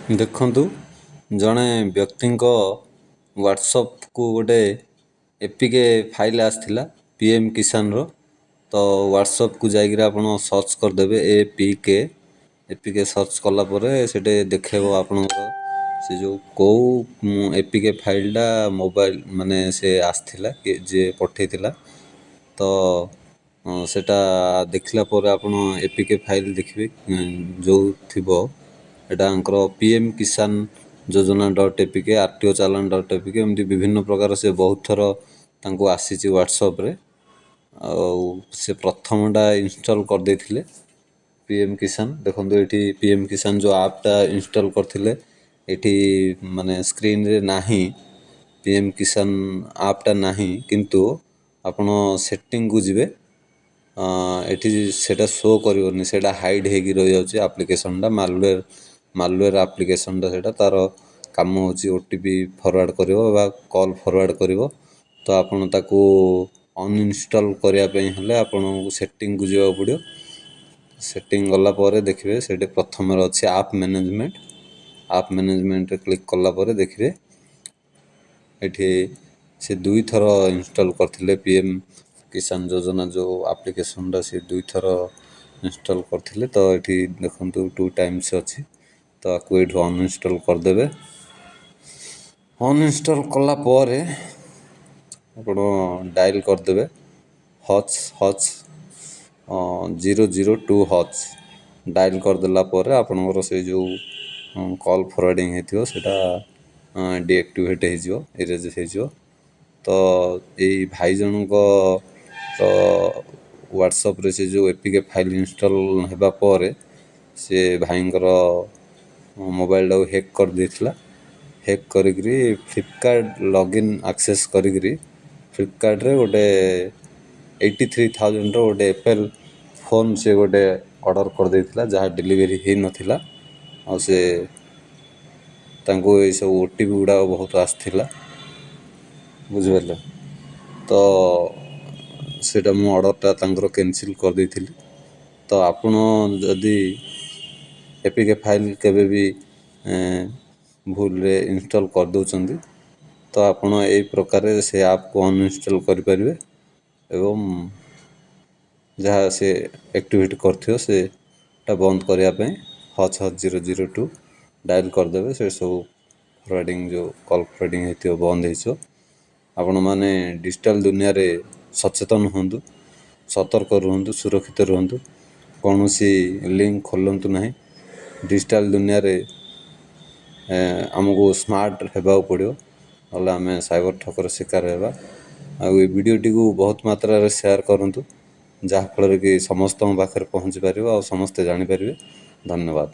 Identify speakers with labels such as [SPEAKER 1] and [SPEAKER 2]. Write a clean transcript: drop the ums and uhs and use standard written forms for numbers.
[SPEAKER 1] ଦେଖନ୍ତୁ, ଜଣେ ବ୍ୟକ୍ତିଙ୍କ ହ୍ୱାଟ୍ସଅପ୍କୁ ଗୋଟେ ଏପିକେ ଫାଇଲ୍ ଆସିଥିଲା ପିଏମ୍ କିଷାନର। ତ ହ୍ୱାଟ୍ସଅପ୍କୁ ଯାଇକିରି ଆପଣ ସର୍ଚ୍ଚ କରିଦେବେ ଏପିକେ। ଏପିକେ ସର୍ଚ୍ଚ କଲା ପରେ ସେଠି ଦେଖେଇବ ଆପଣଙ୍କର ସେ ଯେଉଁ କେଉଁ ଏପିକେ ଫାଇଲ୍ଟା ମୋବାଇଲ୍ ମାନେ ସେ ଆସିଥିଲା କି ଯିଏ ପଠେଇଥିଲା। ତ ସେଇଟା ଦେଖିଲା ପରେ ଆପଣ ଏପିକେ ଫାଇଲ୍ ଦେଖିବେ ଯେଉଁ ଥିବ। ଏଇଟା ୟାଙ୍କର ପିଏମ୍ କିଷାନ ଯୋଜନା ଡଟ୍ ଏପିକେ, ଆରଟିଓ ଚାଲାଣ ଡଟ୍ ଏପିକେ, ଏମିତି ବିଭିନ୍ନ ପ୍ରକାର ସେ ବହୁତ ଥର ତାଙ୍କୁ ଆସିଛି ହ୍ୱାଟ୍ସଅପ୍ରେ। ଆଉ ସେ ପ୍ରଥମଟା ଇନଷ୍ଟଲ୍ କରିଦେଇଥିଲେ ପିଏମ୍ କିଷାନ। ଦେଖନ୍ତୁ, ଏଇଠି ପିଏମ୍ କିଷାନ ଯେଉଁ ଆପ୍ଟା ଇନଷ୍ଟଲ୍ କରିଥିଲେ, ଏଠି ମାନେ ସ୍କ୍ରିନ୍ରେ ନାହିଁ, ପିଏମ୍ କିଷାନ ଆପ୍ଟା ନାହିଁ। କିନ୍ତୁ ଆପଣ ସେଟିଂକୁ ଯିବେ, ଏଠି ସେଇଟା ଶୋ କରିବନି, ସେଇଟା ହାଇଡ଼୍ ହେଇକି ରହିଯାଉଛି ଆପ୍ଲିକେସନ୍ଟା। ମାଲୱେର୍ ଆପ୍ଲିକେସନ୍ଟା ସେଇଟା। ତା'ର କାମ ହେଉଛି ଓଟିପି ଫରୱାର୍ଡ଼ କରିବ ବା କଲ୍ ଫରୱାର୍ଡ଼ କରିବ। ତ ଆପଣ ତାକୁ ଅନଇନଷ୍ଟଲ୍ କରିବା ପାଇଁ ହେଲେ ଆପଣଙ୍କୁ ସେଟିଂକୁ ଯିବାକୁ ପଡ଼ିବ। ସେଟିଂ ଗଲା ପରେ ଦେଖିବେ, ସେଇଠି ପ୍ରଥମରେ ଅଛି ଆପ୍ ମ୍ୟାନେଜମେଣ୍ଟ। ଆପ୍ ମ୍ୟାନେଜମେଣ୍ଟରେ କ୍ଲିକ୍ କଲା ପରେ ଦେଖିବେ, ଏଠି ସେ ଦୁଇଥର ଇନଷ୍ଟଲ୍ କରିଥିଲେ। ପିଏମ୍ କିଷାନ ଯୋଜନା ଯେଉଁ ଆପ୍ଲିକେସନ୍ଟା, ସେ ଦୁଇଥର ଇନଷ୍ଟଲ୍ କରିଥିଲେ। ତ ଏଠି ଦେଖନ୍ତୁ, ଟୁ ଟାଇମ୍ସ ଅଛି। ତ ଆକୁ ଏଇଠୁ ଅନଇନଷ୍ଟଲ୍ କରିଦେବେ। ଅନଇନଷ୍ଟଲ୍ କଲା ପରେ ଆପଣ ଡାଏଲ୍ କରିଦେବେ ##002#। ଡାଏଲ୍ କରିଦେଲା ପରେ ଆପଣଙ୍କର ସେଇ ଯେଉଁ କଲ୍ ଫରୱାର୍ଡ଼ିଂ ହେଇଥିବ, ସେଇଟା ଡିଆକ୍ଟିଭେଟ୍ ହେଇଯିବ, ଇରେଜ୍ ହେଇଯିବ। ତ ଏଇ ଭାଇ ଜଣଙ୍କ ହ୍ୱାଟ୍ସଅପ୍ରେ ସେ ଯେଉଁ ଏପିକେ ଫାଇଲ୍ ଇନଷ୍ଟଲ୍ ହେବା ପରେ ସେ ଭାଇଙ୍କର ମୋବାଇଲଟାକୁ ହ୍ୟାକ୍ କରିଦେଇଥିଲା। ହ୍ୟାକ୍ କରିକିରି ଫ୍ଲିପକାର୍ଟ ଲଗ୍ଇନ୍ ଆକ୍ସେସ୍ କରିକିରି ଫ୍ଲିପକାର୍ଟରେ ଗୋଟେ 83,000ର ଗୋଟେ ଆପଲ୍ ଫୋନ୍ ସେ ଗୋଟେ ଅର୍ଡ଼ର୍ କରିଦେଇଥିଲା, ଯାହା ଡେଲିଭରି ହେଇନଥିଲା। ଆଉ ସେ ତାଙ୍କୁ ଏଇସବୁ ଓଟିପି ଗୁଡ଼ାକ ବହୁତ ଆସିଥିଲା, ବୁଝିପାରିଲେ? ତ ସେଇଟା ମୁଁ ଅର୍ଡ଼ର୍ଟା ତାଙ୍କର କ୍ୟାନସେଲ୍ କରିଦେଇଥିଲି। ତ ଆପଣ ଯଦି ଏପିକେ ଫାଇଲ୍ କେବେ ବି ଭୁଲରେ ଇନଷ୍ଟଲ୍ କରିଦେଉଛନ୍ତି, ତ ଆପଣ ଏଇ ପ୍ରକାରରେ ସେ ଆପ୍କୁ ଅନଇନଷ୍ଟଲ୍ କରିପାରିବେ ଏବଂ ଯାହା ସେ ଆକ୍ଟିଭେଟ୍ କରିଥିବ, ସେଟା ବନ୍ଦ କରିବା ପାଇଁ ##002 ଡାଏଲ୍ କରିଦେବେ। ସେ ସବୁ ଫରୱାର୍ଡ଼ିଂ, ଯେଉଁ କଲ୍ ଫରୱାର୍ଡ଼ିଂ ହେଇଥିବ, ବନ୍ଦ ହେଇଯିବ। ଆପଣମାନେ ଡିଜିଟାଲ୍ ଦୁନିଆରେ ସଚେତନ ହୁଅନ୍ତୁ, ସତର୍କ ରୁହନ୍ତୁ, ସୁରକ୍ଷିତ ରୁହନ୍ତୁ, କୌଣସି ଲିଙ୍କ୍ ଖୋଲନ୍ତୁ ନାହିଁ। ଡିଜିଟାଲ୍ ଦୁନିଆରେ ଆମକୁ ସ୍ମାର୍ଟ ହେବାକୁ ପଡ଼ିବ, ନହେଲେ ଆମେ ସାଇବର ଠକର ଶିକାର ହେବା। ଆଉ ଏ ଭିଡ଼ିଓଟିକୁ ବହୁତ ମାତ୍ରାରେ ସେୟାର କରନ୍ତୁ, ଯାହାଫଳରେ କି ସମସ୍ତଙ୍କ ପାଖରେ ପହଞ୍ଚି ପାରିବ ଆଉ ସମସ୍ତେ ଜାଣିପାରିବେ। ଧନ୍ୟବାଦ।